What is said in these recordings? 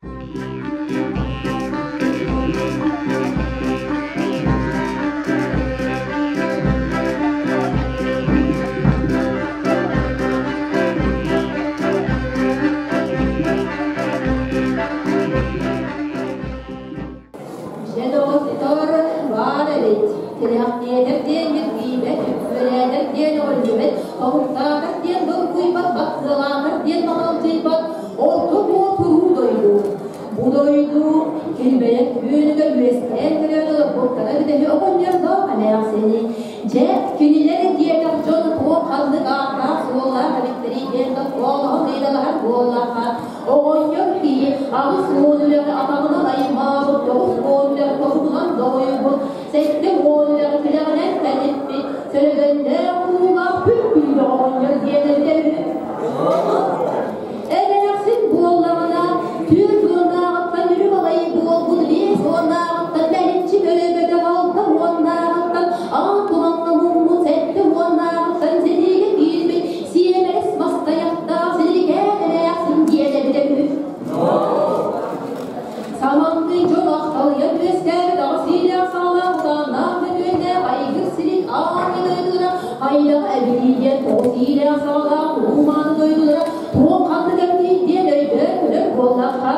Дьэ, доҕоттор, баар эбит, тирэхтиэтэр диэн ньиргийбэт, үөрээтэр диэн өҕүллүбэт, тобуктаатар диэн долгуйбат, баттыалаатар диэн маҥалдьыйбат орто буо туруу дойду. Бу дойду килбэйэр күөнүгэр үөскээн төрөөн олорбуттара бүтэһи оҕонньордоох эмээхсини. Дьэ, кинилэр диэтэх дьон туох ханнык ааттаах-суоллаах эбиттэрий диэн токкоолоһон ыйыталаһар буоллахха, Оҕонньор киһи 80 үрэҕи атаҕынан аймаабыт, 90 үрэҕи тобугунан доҕуйбут, 70 үрэҕи тилэҕинэн тэниппит, сөрөгөннөөх уулаах күн-күлбэх оҕонньор диэн эбитэ үһү. Эмээхсин буоллаҕына, түөрт уоннааҕыттан үрү-балай буолбут, биэс уоннааҕыттан мэличчи көрөбөтөх, алта уоннааҕыттан аан тумаҥҥа муммут, сэттэ уоннааҕыттан сэриигэ киирбит, сиэмэрэс мастайахтаах сирикээн эмээхсин диэн эбитэ үһү. Саманный дьон ахталыйан үөскээбит аҕыс иилээх саҕалаах утааннаах мөтүөннээх айгыр сирин аан дойдулара хайдаҕа эбитий диэн тоҕус иилээх саҕалаах улуу мааны дойдулара туох ханнык эбитий диэн өйдөөн көрөр буоллахха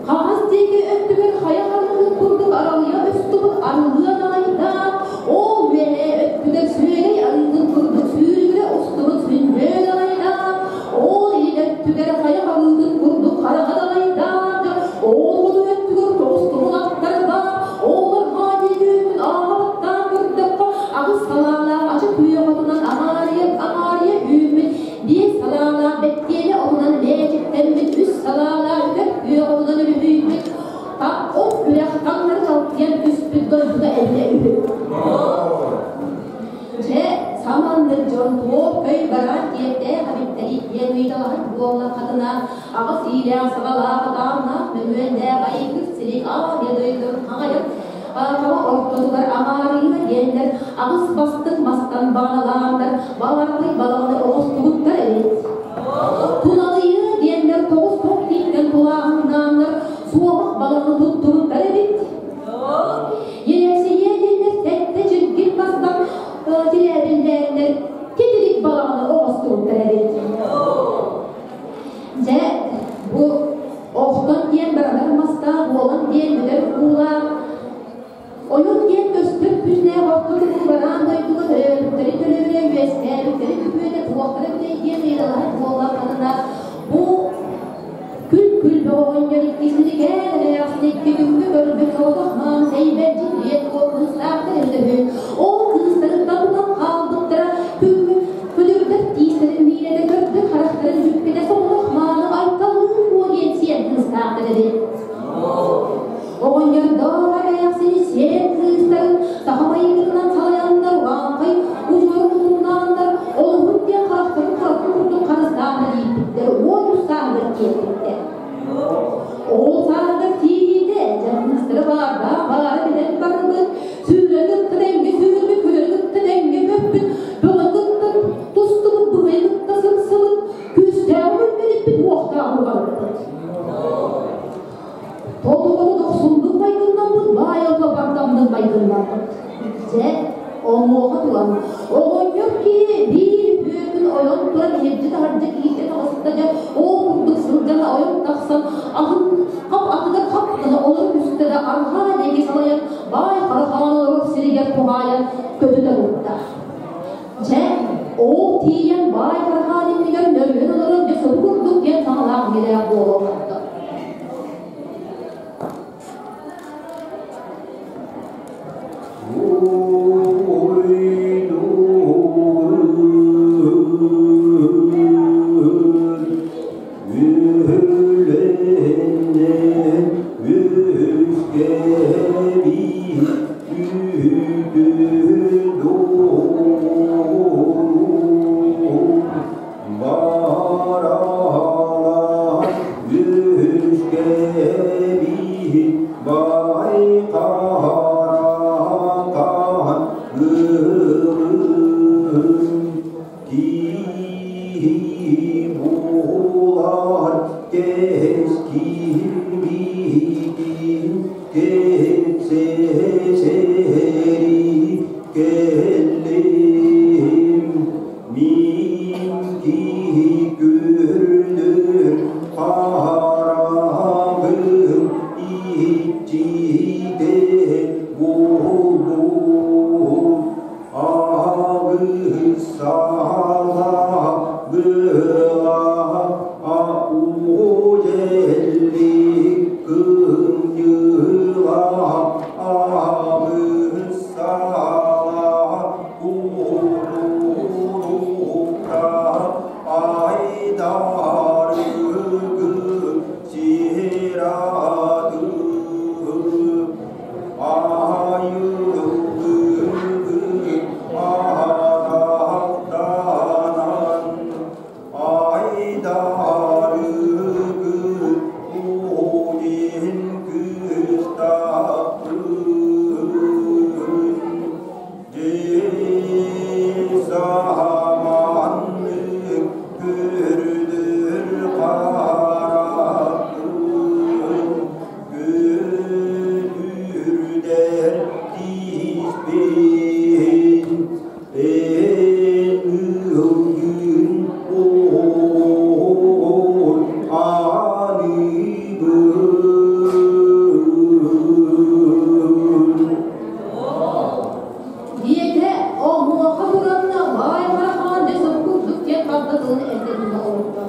хаҥас диэки өттүгэр хайа харыытын курдук аралыйа устубут арыллыан аҕайдаах, ол үөһээ өттүгэр сүөгэй арыытын курдук сүүрүгүрэ устубут сүнньүөн аҕайдаах, ол илин өттүгэр хайа харыытын курдук хараҥа далайдаах, ол хоту өттүгэр тоҕус тумул аттардаах, ол арҕаа диэки өттүн ааҕа баттаан көрдөххө, аҕыс салаалаах ачык күөх отунан аҥаарыйа аҥаарыйа үүммүт биэс салаалаах бэттиэмэ отунан мээчиктэммит, үс салаалаах үкэр күөх отунан үлүһүйбүт, тап от үрэх таҥнары чалчыйан түспүт дойдута эбитэ үһү. Дьэ, саманнык дьон туох көй бараан киэптээх эбиттэрий диэн ыйыталаһар буоллаххытына, аҕыс иилээх саҕалаах атааннаах мөҥүөннээх айгыр сирик аҕа дойдун хаҥайан хаба ортотугар аҥаарыйыа диэннэр аҕыс бастыҥ мастан баҕаналааннар баларбай балаҕаны оҥостубуттар эбит. Туналыйыа диэннэр тоҕус тоқ тииттэн тулааһыннааннар суомах балаҕаны туттубуттар эбит. Елесийэ диэннэр сэттэ чиргил мастан тирээбиллээннэр титирик балаҕаны оҥостубуттар эбит. Дьэ, бу охтон диэн баранар мастаах, уолан диэн бүтэр уулаах, ойон диэн көстөр күннээх орто туруу бараан дойдуга төрөөбүттэри төлөбүрэ үөскээбиттэри күтүөтэ туохтара бүтэй диэн ыйыталаһар буоллаххытына, бу күл-күл бөҕөҕөнньөр иккисиникээн эмээхсин икки күҥҥэ көрбүт соҕотох маан сэйбэрдьит диэн уол кыыстаахтар эбитэ үһү. Ол кыыстарыттан тутан хаалбыттара күҥҥү Күлүрдэр тиистэрин миирэтэ көрдөр харахтарын дьүккэтэ соҕотох мааны айталыын куо диэн сиэн кыыстаахтар эбит. Оҕонньордоох эмээхсини сиэн кыыстарын саха майгытынан салайаннар урааҥхай удьуорун утумнааннар олуһун диэн харахтарын харатын курдук харыстаан ииппиттэр уон үс сааһыгар тиэрпиттэр. Ол сааһыгар тиийиитэ дьэ кыыстара баардаах баара билэн барбыт, сүүрэн кытта тэҥҥэ сүүрбүт, күлэн кытта тэҥҥэ көппүт, бөҕө кытта тустубут, быһый кытта сырсыбыт, күүстээх өлбүппүт, уохтаах уҕарыппыт. Толугу дохсундук майгыннаммыт, баай ото бардамнык майгыннаммыт. Дьэ, онуоха туран, оҕонньор киһи биир үтүө күн ойон туран иһирдьэ-таһырдьа киирдэ таҕыста дьэ, ол курдук сылдьан ойон тахсан, атын хап атыгар хап гына олоро түстэ да арҕаа диэки салайан, баай хара хаан олорор сиригэр туһаайан көтүтэ турда. Дьэ, ол тиийэн баай хара иннигэр нөрүөн олорон дьэ сыл курдук диэн саҥалаах үйэлээх буола олордо. Киһи буолар. Кэскилбитин кэпсэри кэллим. Мин киһи көрдөр хараҕым иччитэ буолбут. Аҕыс саала была ауделли кымньыла аҕыс саала курурука айдарыгы сирады айылгы атақтанан айдарыгы удин күстаппын заманны көрдөр қарақын көтүрдер тиспен эн ылгын ол аныбын. Диэтэ онуоха туранна баай Харахаан дьэ сөп курдук диэн харда тылын эрдэтинэ олордо.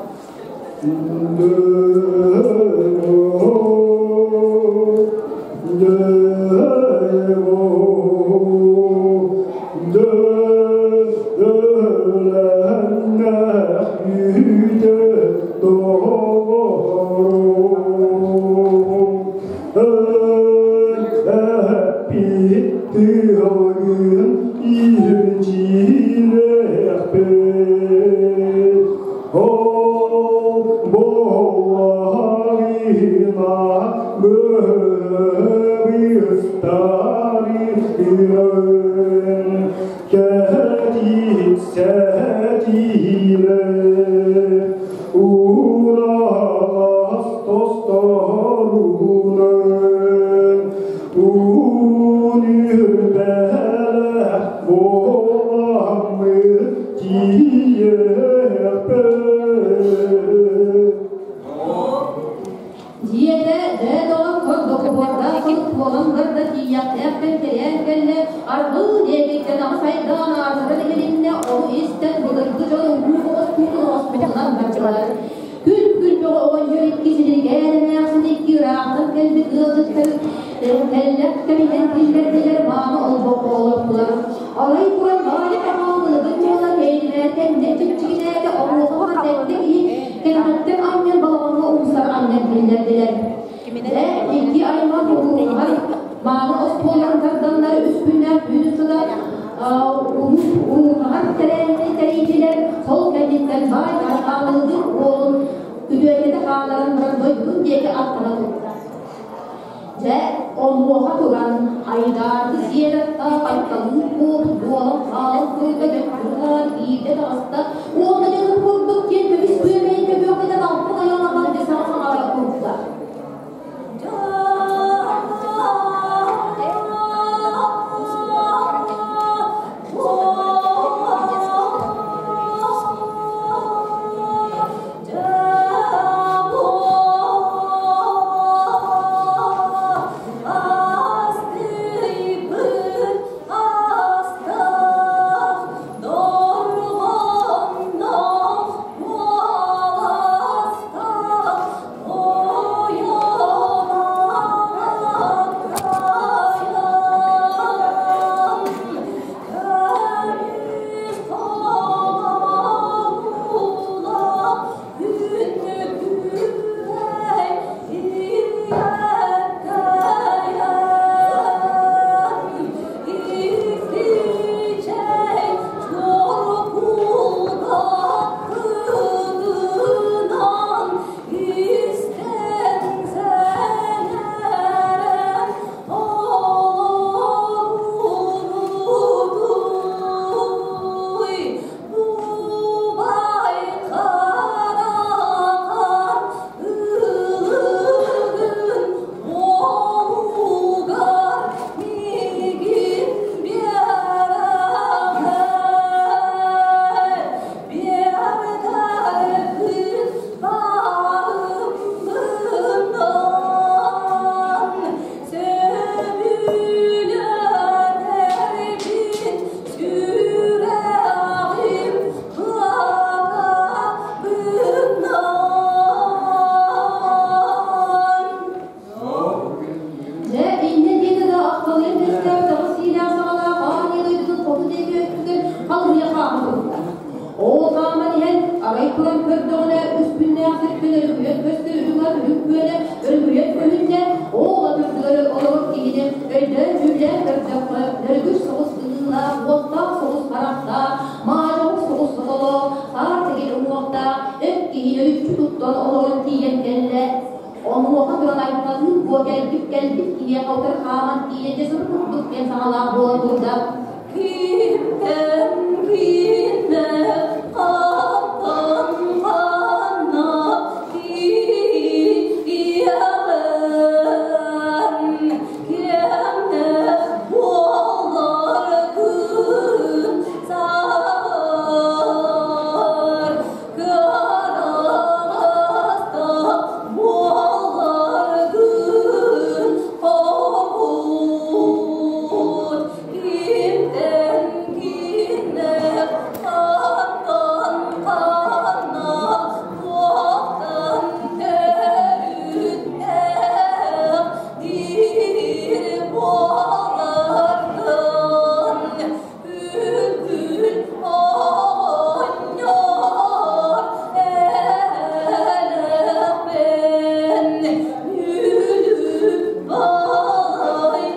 Диэтэ дьэ доҕор докумуоннаах буолан барда тиийэхтээхтэн кэлээн кэллэ аргыл диэкиттэн аҕыс айдаан аатыран иһилиннэ, ону истэн былыргы дьон угуу оҕостуутун оҕоспутунан бардылар. Күл-күл бөҕө оҕонньор икки силиргээн эмээхсин икки ыраахтан кэлбит ыалдьыттарын кэллэх кэминэн киллэрдилэр, мааны олбоххо олортулар. Арай туран Ваня Пахалылыгын дьыала кэйдимээтэ чиччигинээтэ онуоха сэттэ киһи кэнэҕэттэн анньан балаҕаҥҥа умсар анньан киллэрдилэр. Дьэ, икки аймах уруулаһар мааны остуолларын тарданнар үс күннээх түүн устата уруулаһар тэрээһини тэрийдилэр. Сол кэнниттэн баай Харахаалылыгын уолун күтүөтэтэ хааларын баран дойдутун диэки аттана турда. Дьэ, онуоха туран айдаарды сиэрэтта хайталыыр буолбут буолан хаалан турда дьөттүрүлаан биирдэ таҕыста уонна дьылын курдук диэн көмүс күөмэйин көбүөхтэтэн алтын айаҕынан дьэ саҥа саҥара турда. Астыйбыт астах дорҕоннор. Онуоха туран Айталыын буо кэлбит кэлбит киһиэхэ утары хааман тиийэн дьэ сыры курдук диэн саҥалаах буола турда. Кимтэн кимнэ хантан ханна тиийэҕин, кэмнэ буолар күн саҕар, кыараҕаста буолар күн хомут. Кимтэн кимнэ хантан ханна туохтан төрүттээх диир буоларгын Үкүл оҕонньор элэхпин Нүлүк балай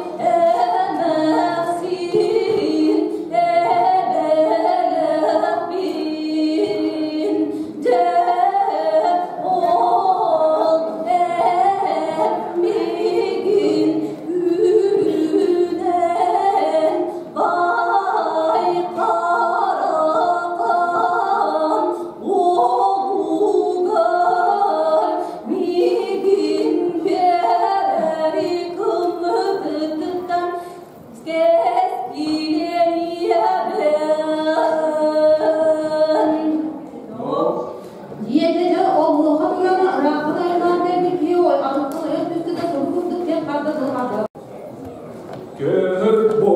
эмээхсин эбэлэхпин Дьэ ол эн миигин үүнэн баай харакан уолугар миигин биэрэри кыммытыттан кэскилэниэбин. Дьиэтэ дьэ онуоха туран ыраахпыт айаннаан кэлбит киһи атыттан ойон түстэ да субу курдук диэн харда тыл харда. Көр бу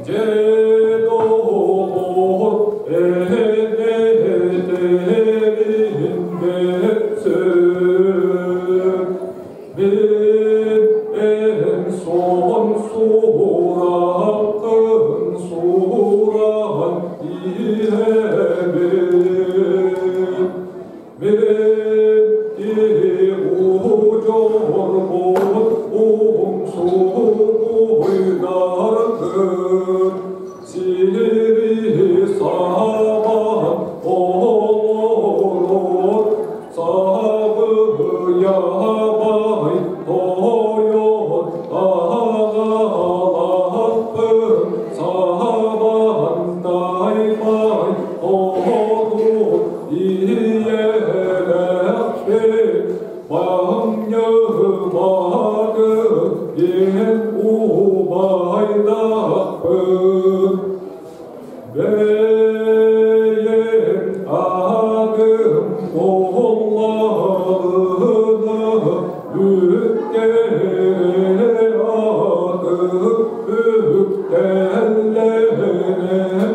дьэ доҕор эһэтэрин сөп Мин эн сон сураххын сураһан иһэбин. Мин удьуорбут умсугуйдаргын сири сабан олорор сабыябай тойон аҕалаахпын сабантайбай хотун ийэлээхпин Баҥньыматын диэн убайдаахпын Бэйэм аатым буоллаҕына үктэли аты үктэллэнэн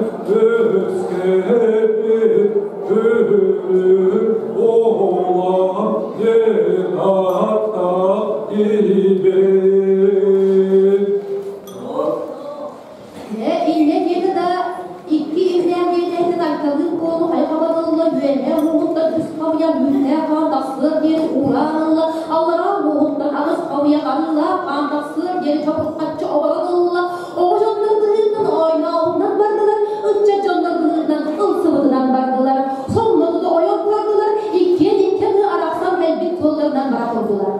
үөскээбит үһү буолан диэн ааттаах киһибин. Дьэ, инньэ диэтэ да, икки имнээх диэтэһитин Айталыын Куону хайа хабан ылла, үөһээ уоһуттан үс хабыйа үүттээх хаан тахсыар диэри уураан ылла, аллараа уоһуттан аҕыс хабыйа арыылаах хаан тахсыар диэри чобурҕаччы оборон ылла, оҕо дьоннор быһыытынан оойнообутунан бардылар, ыччат дьоннор быһыытынан ылсыбытынан бардылар. Сонно тута ойон турдулар, иккиэн икки аҥыы арахсан кэлбит суолларынан бара турдулар.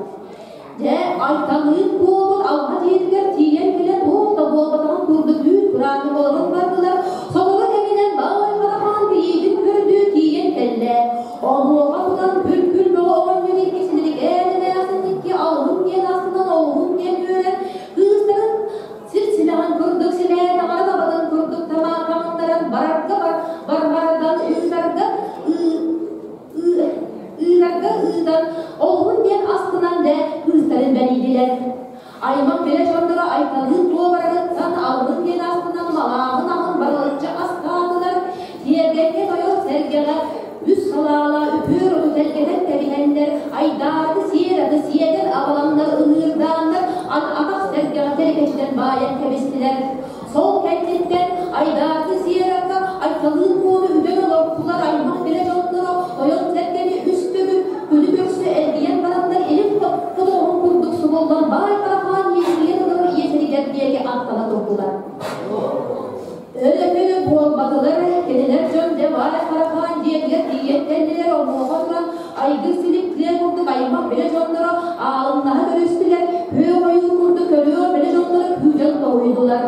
Дьэ, Айталыын буолбут алҕа дьиэтигэр тиийэн кэлэн туох да буолбатаҕын курдук үүт быраатык олорон бардылар. Сотору кэминэн баай Харахаан кийиитин көрдүү тиийэн кэллэ. Онуоха туран күл-күл бөҕө оҕонньор икки синирикээн эмээхсин икки алыһын диэн астынан олуһун диэн үөрэн, кыыстарын сир симэҕин курдук симээн таҥара табатын курдук таҥыннаран барарга бар барҕардан ыытарга ыырарга ыытан, олуһун диэн астынан дэ кыыстарын бэрийдилэр. Аймах билэ дьонноро Айталыын туобарарыттан алыһын диэн астынан малааһын аһын барылыччы астаатылар. Тиэргэҥҥэ тойон сэргэҕэ үс салаала үпүөр оту тэлгэтэн кэбиһэннэр, айдааты сиэр аты сиэтэн абаланнар ыҥыырдааннар атах сэргэҕэ тэлэкэчитэн баайан кэбистилэр. Сол кэнниттэн айдааты сиэр акка Айталыын куону үтэн олортулар аймах билэ дьонноро тойон сэргэни үс төгүл күнү көрсө эргийэн бараннар илин хотоҕун курдук субуллан баай Харахаан иэсигэр олорор иэсэригэр диэки аттана турдулар. Өлө-төлө буолбатылар, кинилэр дьон дьэ баай Харахаан дьиэтигэр тиийэн кэллилэр, онуоха туран айгыр силик тыа курдук аймах билэ дьонноро аалымнаһа көрүстүлэр, күөх ойуур курдук көрүөх билэ дьонноро күүтэн тоһуйдулар.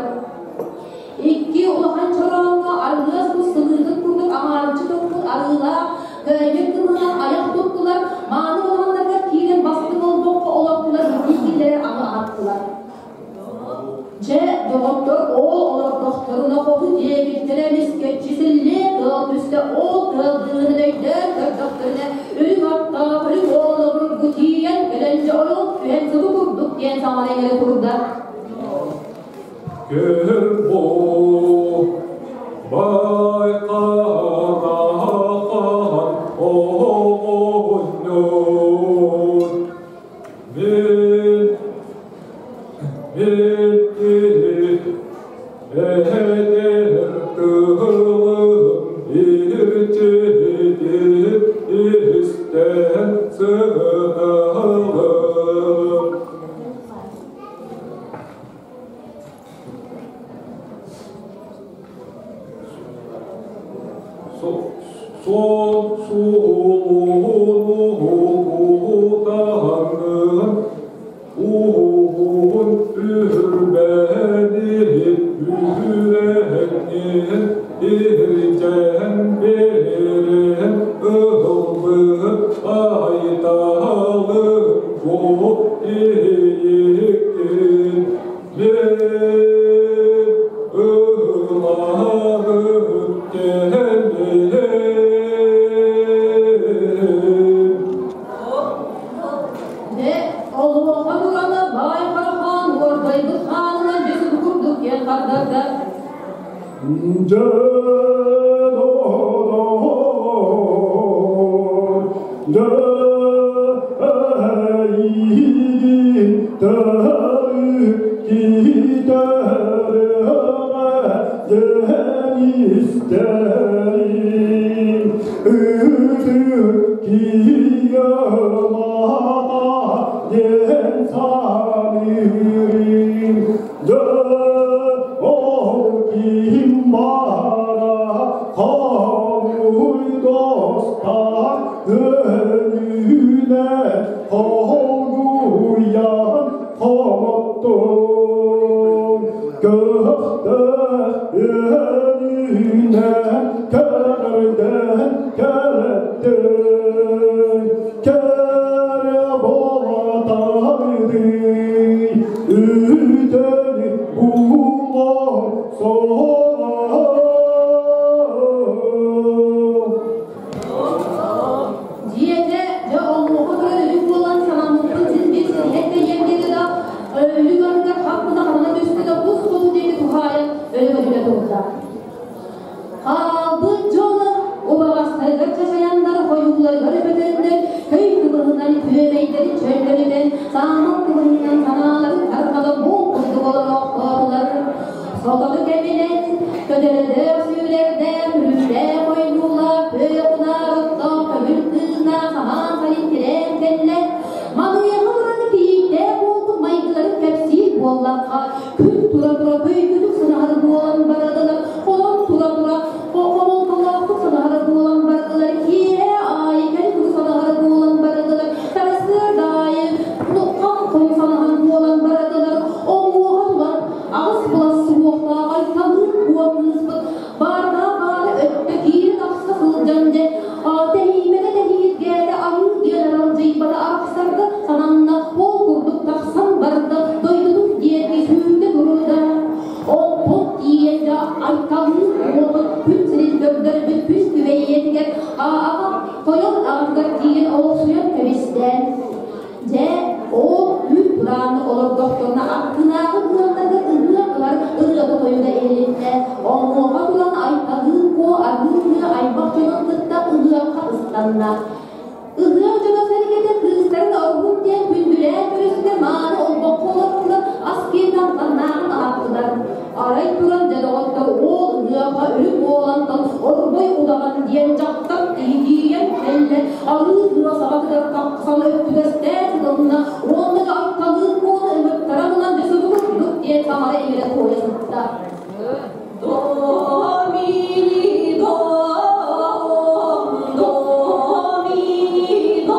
Икки улахан чорооҥҥо аргыас кус сылыытын курдук аҥаарыччы туппут арыылаах кыайбыт кымыһынан айах туттулар, мааны балаҕаннарыгар киирэн бастыҥ олбоххо олортулар, итии киллэрэр аны аһаттылар. Дьэ, доҕоттор, ол олордохторуна хоту диэбиттэрэ эмискэччи силлиэ тыал түстэ, ол тыал быыһынан өйдөөн көрдөхтөрүнэ, үрүҥ аттаах үрүҥ уол обургу тиийэн кэлэн дьэ ойон түһэн субу курдук диэн саҥара иҥэрэ турда. Көр бу байқарахан оҕонньор мин мин эдэр тылым ирчитин истэн сыналым. Сон суолуну уһун үрбэни үрэҥҥин ирдьэн биэрэн ылбыт айталым бу иһиккин мен ылаһым кэллим. Дьэ, олуоха турана баай Харахаан уордайбыт хаанынан дьэ субу курдук диэн хардарда. Önüne kolguyan komottum Gökte önüne kerden kerettin Kere bolataydı üdeni bulan sonra. Дьиэтэ дьэ олуоха туран өлүк буолан санаммыппын син биир сиһиэт тэйиэм диэтэ да, өлүк анныгар хаппына ханна түстэ да тус хоту диэки туһаайан өлө көтүтэ турда. Хаалбыт дьоно убаҕастарыгар чачайаннар, хойууларыгар өбөтөннөр, көй кыбыһынан күөмэйдэрин чөллөрүтэн, саамал кыбыһынан санааларын тарҕатан муҥ курдук олороохтоотулар. Сотору кэминэн көтөрдөөх сүүлэрдээх, үрүстээх ойуулаах, күөх унаар оттоох, көмүл тыыннаах самаан сайын тирээн кэллэ. Маныаха туран кийииттээх буолбут майгыларын кэпсиир буоллахха, күн тура-тура көйгүтүк сынаһары буолан бардылар, холон тура-тура хомолтолоохтук санаһара буолан бардылар, киэһэ аайы кэлин санаһара буолан бардылар, сарсыарда аайы хам санаһан буолан бардылар, оҥуоха туран аҕыс былас суһуохтаах айталыын куо кыыспыт баардаах баара өттө киирэ тахса сылдьан дьэ тэһиимэтэ тэһииргээтэ айыы диэн аралдьыйбата арахсарга сананна, ол курдук тахсан барда, дойдутун диэки сүүрдэ турда. Онтон тиийэн дьэ айталыын куобут күн сирин көрдөрбүт күс күбэйиэтигэр аҕа тойон аҕатыгар тиийэн олохсуйан кэбистэ. Дьэ, ол үүт турааны олордохторуна аттынааҕы ыалларга ыһыах ылар ырыата тойуга иһилиннэ. Онуоха туран Айталыын Куо аргыый аймах дьонун кытта ыһыахха ыстанна. Ыһыах дьоно сэргэтэ кыыстарын оргун диэн күндүлээн көрүстэ, мааны олбоххо олортулар, ас киэн амтаннааҕын аһаттылар. Арай туран дьэ доҕоттор уол ыһыахха үрүҥ уолантан орбой удаҕан диэн дьахтар киһи тиийэн кэллэ, арыы тыа саҕатыгар тахсан өттүгэстээн сытылынна уонна да Айталыын Куону ыҥыртаран ылан дьэ субу курдук диэн саҥара иҥэрэ туойа сытта. До ми до до ми до.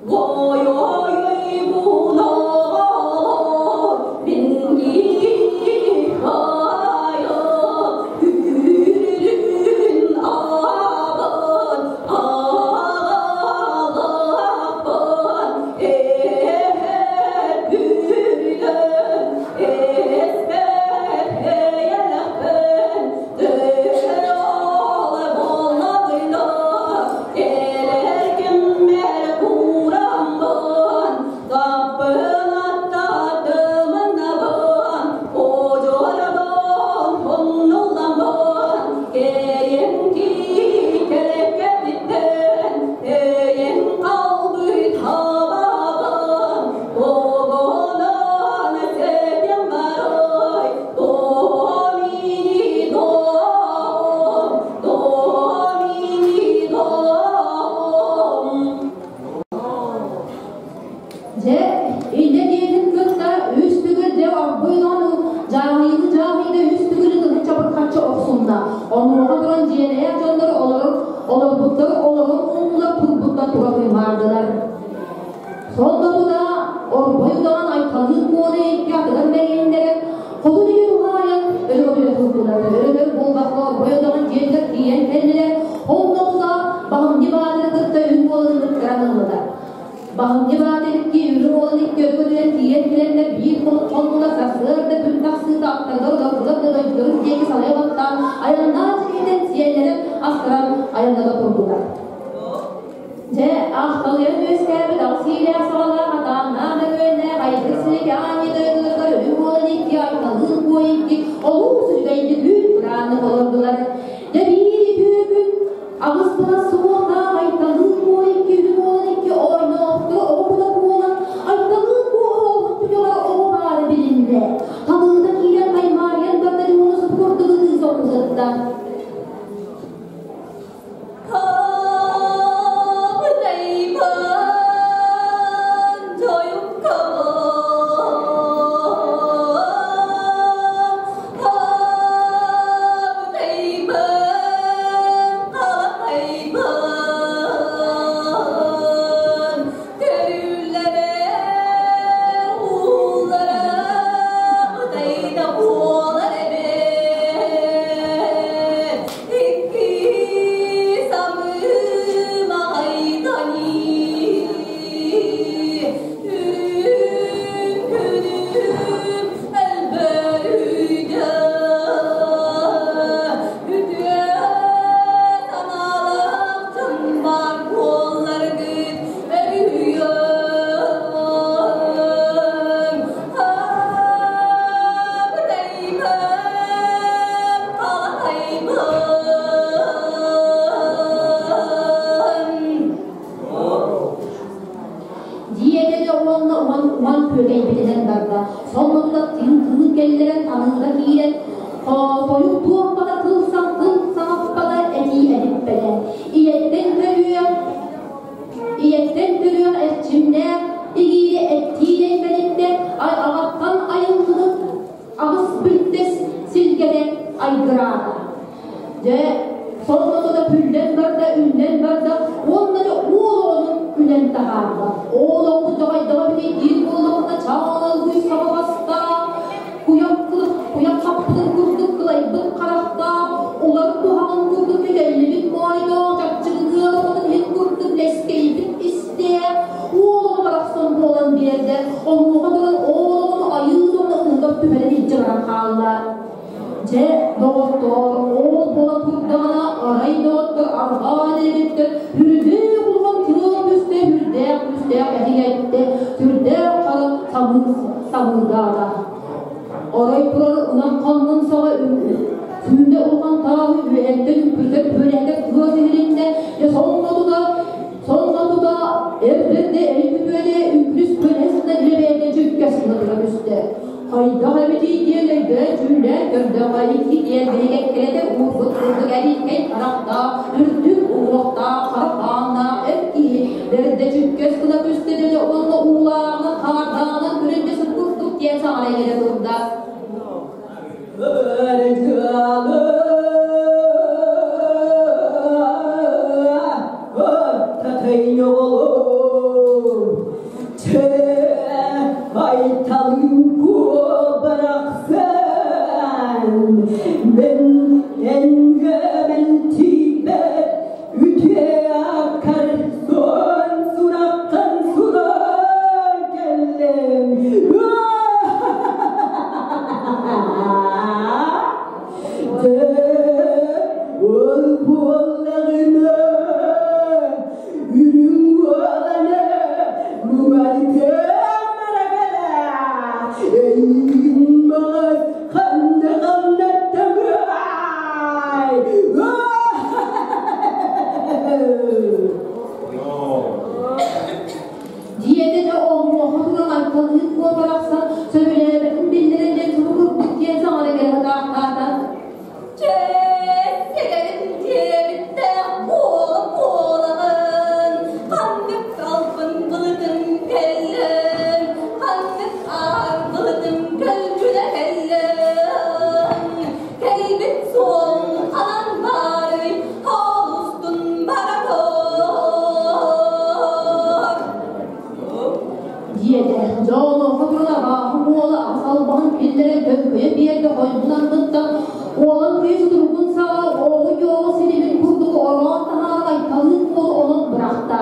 我愿不能民意何有云阿本阿本 Дьэ, инньэ диэтин кытта үс төгүл дьэ оргуйдаан дьааһыйыы дьааһыйда үс төгүл ытыһын чабырхаччы охсунна. Онуоха туран дьиэлээх дьоннор олорор олорбуттар олорон уҥнулар турбуттар тура туймаардылар. Сонно тута орбой удаҕан Айталыын Куону икки атыгар мэҥиһиннэрэн хотун иһин уһаайан өрө көтүрэ турдулар. Өрө-өрө буолбакка орбой удаҕан дьиэтигэр тиийэн кэллилэр. Онно тута Баһымньы Баатыры кытта үн буолан ыҥыртаран ыллылар. Баһымньы Баатыр икки үрүҥ уолун икки өрө көтүрэн тиийэн кэлэннэр биир хонук хоннулар сарсыарда күн тахсыыта аттарыгар олордулар да дойдуларын диэки салайа баттаан айаннаан сиринэн сиэллэрэн астаран айанната турдулар. Дьэ, ахталыйан үөскээбит аҕыс иилээх саҕалаах атааннаах мөрүөннээх айгыр силик аанньа дойдуларыгар үрүҥ уолан икки Айталыын Куо икки олус үчүгэйдик үүт бырааннык олордулар. Дьэ биир үтүө күн аҕыс былас суһуохтаах Айталыын Куо икки үрүҥ уолан икки оойноохторо оҕо кута буолан Айталыын Куо оһоҕун түгэҕэр оҕо баара билиннэ. Талыыта киирэн аймаарыйан барда дьоһуну субу курдук ытыы соҕус сытта. Дьиэтэ уонна уон уон күөгэйбитинэн барда. Соннута тыын тыын кэллэрэн таныыга киирэн тойук туохпата тыл тыл саҥаппата этии этиппэтэ. Ийэттэн төрүөх ийэттэн төрүөх эрчимнээх игиирэ эттиинэн бэриттэ ай аҕаттан айыллыбыт аҕыс бүлтэс силгэтэ айгыраата. Дьэ, сонното да күллэн барда, үннэн барда, уонна да уол оҕону күлэн таһаарда. Уол оҕо дьаҕайдаҕа битий буоллаҕына чаҕылгый саҕаластаах, куйах куйах хаппытын курдук кылайбыт харахтаах, улар туһаҕын курдук кэтэллибит моойдоох, чаччыгыныар оҕотун иһин курдук лэскэйбит истээх, уол оҕо барахсан буолан биэрдэ. Онуоха туран уол оҕону айыы уонна ууга түһэрэн илдьэ баран хаалла. Дьэ, доҕоттоор, ол буола турдаҕына, арай доҕоттор арҕаа диэбиттэр, үрдээх улахан тыал түстэ, үрдээх күүстээх этиҥ эттэ, сүрдээх хара самыы самыырдаата. Арай турар ынах ханнын саҕа сүүнэ улахан тааһы үөһэттэн үппүтэр түөрэтэ тыас иһилиннэ, дьэ сонно тута сонно тута эрдэрдэ эрикүтүөдэ үкүрүс көлөһөсүнэ илэбээтэ чүккэс гына тура түстэ. Хайдах эбитий диэн өйдөөн дьүүллээн көрдөҕө икки диэн биһигэккэлэтэ уурбут курдук эрииккэй харахтаах, үрдүк уҥуохтаах, хара хааннаах эр киһи бэрдэ чүккэс гына түстэ дьэ уонна уулааҕынан хаардааҕынан күрэнньэ сып курдук диэн саҥара иҥэрэ турда. Айталыын Куо барахсан сөбүлээбэтин биллэрэн диэн субу курдук диэн саҥара кэлэ сатаахтаата. Чэ, сэгэрим диэбиттээх буола-буолаҕын, ханнык албын былытын кэллэҥ, ханнык аар былытын көлдьүнэ кэллэҥ, кэлбит суолуҥ ханан баарый, ол устун бара тур. Диэтэ. Дьэ онуоха туран абааһы уола аҕыс албаһын киллэрэн төҥкөйө биэрдэ хойбун анныттан уолан кыыс утуругун саҕа оҕу-йоҕу силимин курдук ороон таһааран Айталыын уолу онон бырахта.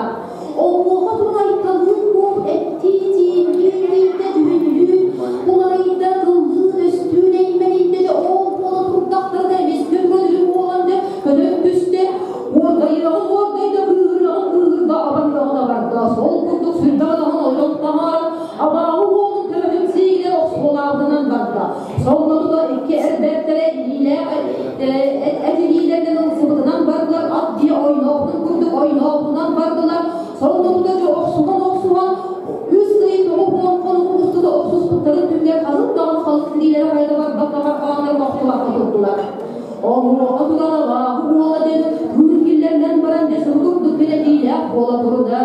Онуоха туран Айталыын уол эттии-тииннии тиийдэ дьүһүннүүн уларыйда, тыллыын-өстүүн эймэнийдэ дьэ ол буола турдахтарына эмискэ туран үрүҥ уолан дьэ көтөн түстэ. Уордайыаҕын уордайда, кыыһырыаҕын кыыһырда, абарыаҕын абарда. Сол курдук сүрдээх адаҕын ойон таһааран, абааһы уолун төбөтүн сиигинэн охсуолаабытынан барда. Сонно тута икки эр бэртэрэ илиилээх эт илиилэринэн ылсыбытынан бардылар, ат дьиэ ойнообутун курдук ойнообутунан бардылар. Сонно тута дьэ охсуһан-охсуһан, үс ый 90 хонук устата охсуспуттарын түмүгэр ханнык даҕаны халыҥ тириилэрэ хайа да барбакка хааннарын охтубакка турдулар. Онуоха туран абааһы уола диэн кыыр киллэринэн баран дьэ курдук кэлэтиилээх буола турда.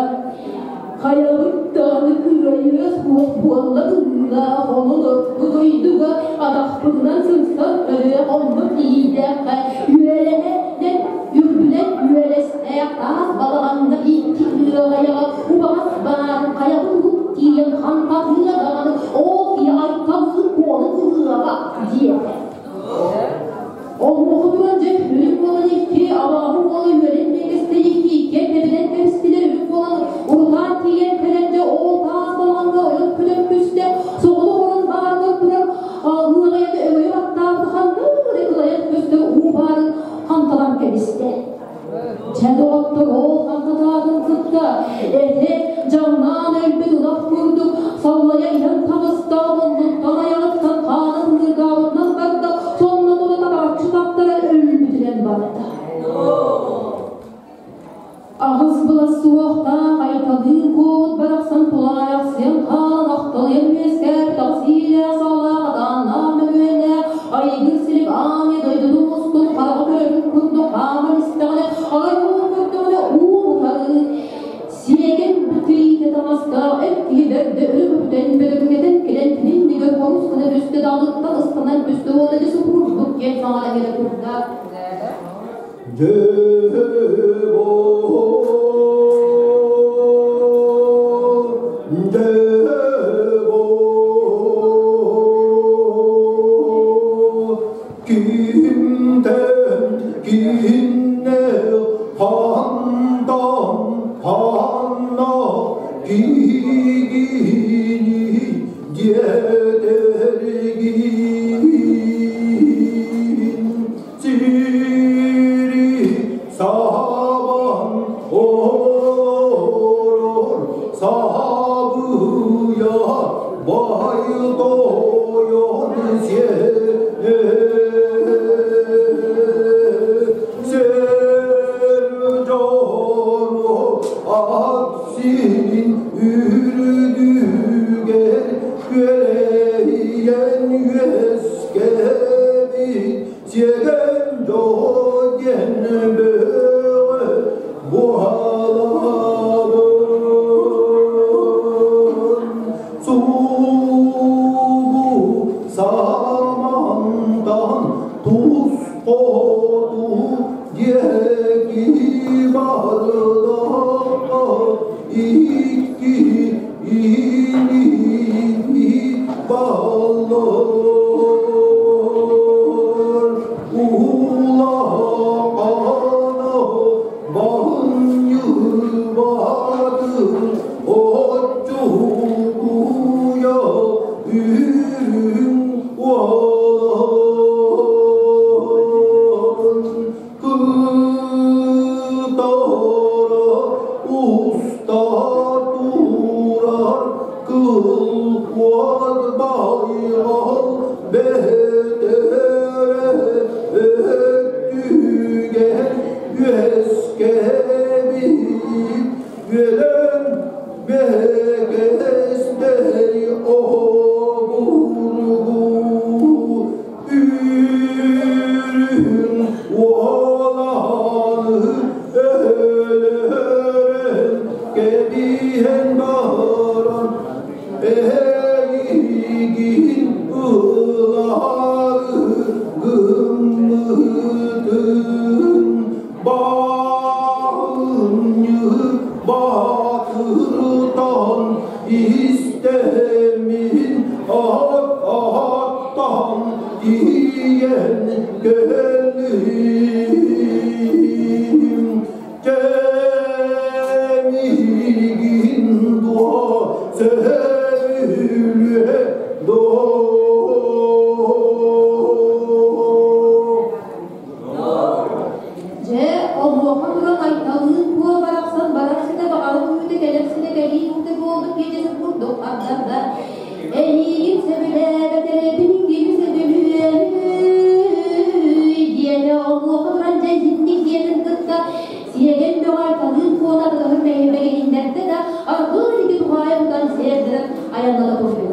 Хайабыт даҕаны кыайыа суох буолла быһыылаах, онон орто дойдуга атахпытынан сырсан өлүөх онно тиийдэххэ үөлэһэ үрдүнэн үөлэстээх таас балаҕанна икки ыаҕайаҕа убаҕас баарын хайабыт тиийэн хантатыа даҕаны ол киһи Айталыын Куону ылыаҕа диэтэ. Онуоха туран дьэ үрүҥ буолан икки абааһы уола үөрэн биэгэстэ икки иккиэн тэбинэн кэбистилэр. Үрүҥ буолан урутаан тиийэн кэлэн дьэ ол таас балаҕаҥҥа ойон көтөн түстэ. Соҕотох орон баарыгар турар ыаҕайаны өҥөйө баттаабыта ханнык эрэ кылайан көстөр уу баарын ханталан кэбистэ. Чэ, доҕоттор, ол хантатаатын кытта этэ дьаҥнаан өлбүт ынах курдук саллайа иһэн таҕыста, муннуттан айаҕыттан хаана сыҥыргаабытынан барда, сонно тута табарчы таптаран өлбүтүнэн барда. Аҕыс былас суохтаах Айталыын Куобут барахсан тулаайахсыйан хаалан ахталыйан үөскээбит аҕыс иилээх саалаах атааннаах мөҥүөннээх айгыр силик аанньа дойдутун устун хараҕа көрөрүн курдук хааман истэҕинэ арай уһун көрдөҕүнэ уу утары сиэгэн тириитэ таҥастаах эр киһи бэрдэ өрө көтүтэн бөдөҥҥөтөн кэлэн кининнигэр хорус гына түстэ даҕыныттан ыстанан түстэ уонна дьэ субурдук диэн саҥара кэлэ турда. Kimden kinne handan hanna gigini diedergin siri saban olur sabıya baydoyon Sercanu atsin ürdüger Yüreyen yüeskebi Siegen jogen böğe Buhaladın Subu samandan tuz kodu Yeki bardağa iki ini ballar Ulaqana banyıbatır Otçuğuya ürün olan Kıtara usta durar Kıl kuat bayral betere Öttügen yüeskebit Yüelen begestehti. Эй обургу үрүҥ уоланы өлөрөн кэбиһэн баран эйигин ылаары гыммытын Баанньы Баатыртан истэммин ат-аттан тиийэн кэллим. Кэмигин дуо сөбүлүө дуо? Дьэ, онуоха туран Айталыын куо барахсан барар ситэ баҕарым үүтэ кэлэр ситэ кэлии үүтэ буолбут киэдьэсин курдук ардарда. Эйиигин сөбүлээбэтэрэбин кими сөбүлүөмүй диэтэ. Онуоха туран дьэ итинник диэтин кытта сиэгэн бөҕө Айталыын куота атыгын бэйэбэгэ иһиннэрдэ да аргыый ити туһаайа тутан сиэрдэрэн айанната турбут.